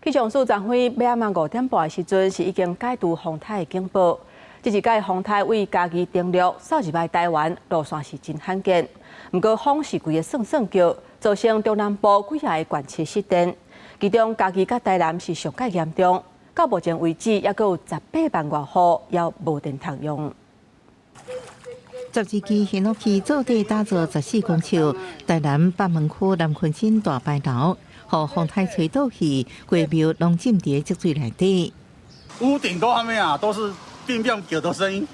氣象署昨昏欲暗仔5點半的時陣，是已經解除風颱的警報。這一擺風颱對嘉義登陸，掃入來台灣路線是真罕見。毋過風是規个算算叫，造成中南部幾仔个縣市失電。其中嘉義佮台南是上蓋嚴重，到目前為止，猶閣有18萬外戶猶無電通用。 12支巡邏機做底打造14公尺，台南北門區南崑鎮大牌樓，予風颱吹倒去，規廟攏浸佇積水內底。屋頂都還沒啊，都是乒乒叫的聲音。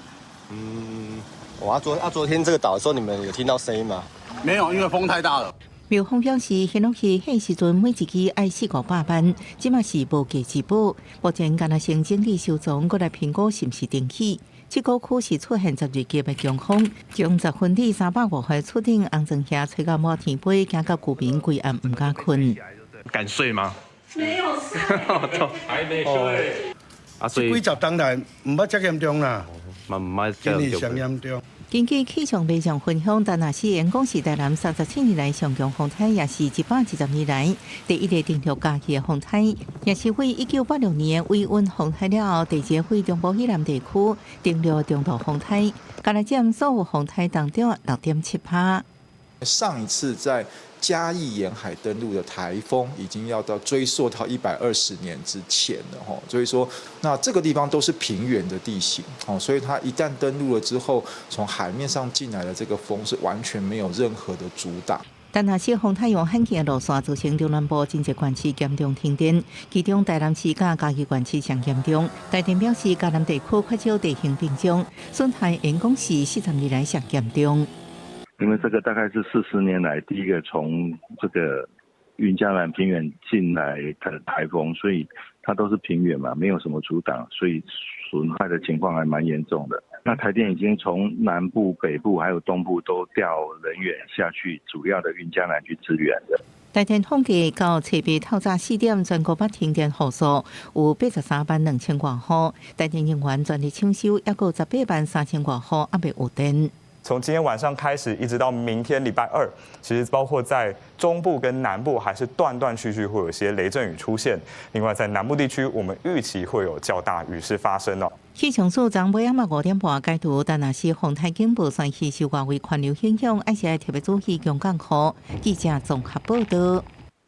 嗯，哇，昨天這個倒的時候，你們有聽到聲音嗎？沒有，因為風太大了。廟方表示，巡邏機彼時陣每一支愛四五百萬，這馬是無價之寶。目前干焦先整理收藏，閣來評估是毋是重起。這個區是出現12級的強風，將10分里300外歲厝頂紅磚瓦吹到滿天飛，驚到居民規暗毋敢睏。敢睡嗎？沒有睡，還沒睡。啊，所以幾十冬來毋捌遮嚴重啦，嘛毋捌今年上嚴重。根據氣象氣象分享，但若是員講是台南37年來上強風颱，也是110年來第一个登陸嘉義的風颱，也是為1986年維穩風颱了後，第二個對中部以南地區登陸中度風颱，干焦佔所有風颱當中6.7%。上一次在嘉義沿海登陸的颱風，已經要到追溯到120年之前了吼，所以說，那這個地方都是平原的地形，哦，所以它一旦登陸了之後，從海面上進來的這個風是完全沒有任何的阻擋。但若是風颱用罕見的路線造成中南部真濟縣市嚴重停電，其中台南市佮嘉義縣市上嚴重。台電表示，嘉南地區缺少地形屏障，損害員講是40年來上嚴重。因為這個大概是40年來第一個從這個雲嘉南平原進來的颱風，所以它都是平原嘛，沒有什麼阻擋，所以損害的情況還蠻嚴重的。那台電已經從南部、北部還有東部都調人員下去，主要的雲嘉南去支援的。台電統計到初八透早4點，全國捌停電戶數有83萬2千外戶，台電人員全力搶修，猶閣18萬3千外戶猶未有電。從今天晚上開始，一直到明天禮拜二，其實包括在中部跟南部，還是斷斷續續會有一些雷陣雨出現。另外，在南部地區，我們預期會有較大雨勢發生哦。氣象署昨尾暗5點半解除，但若是風颱警報，山區受外圍環流影響，還是愛特別注意強降雨。記者綜合報道。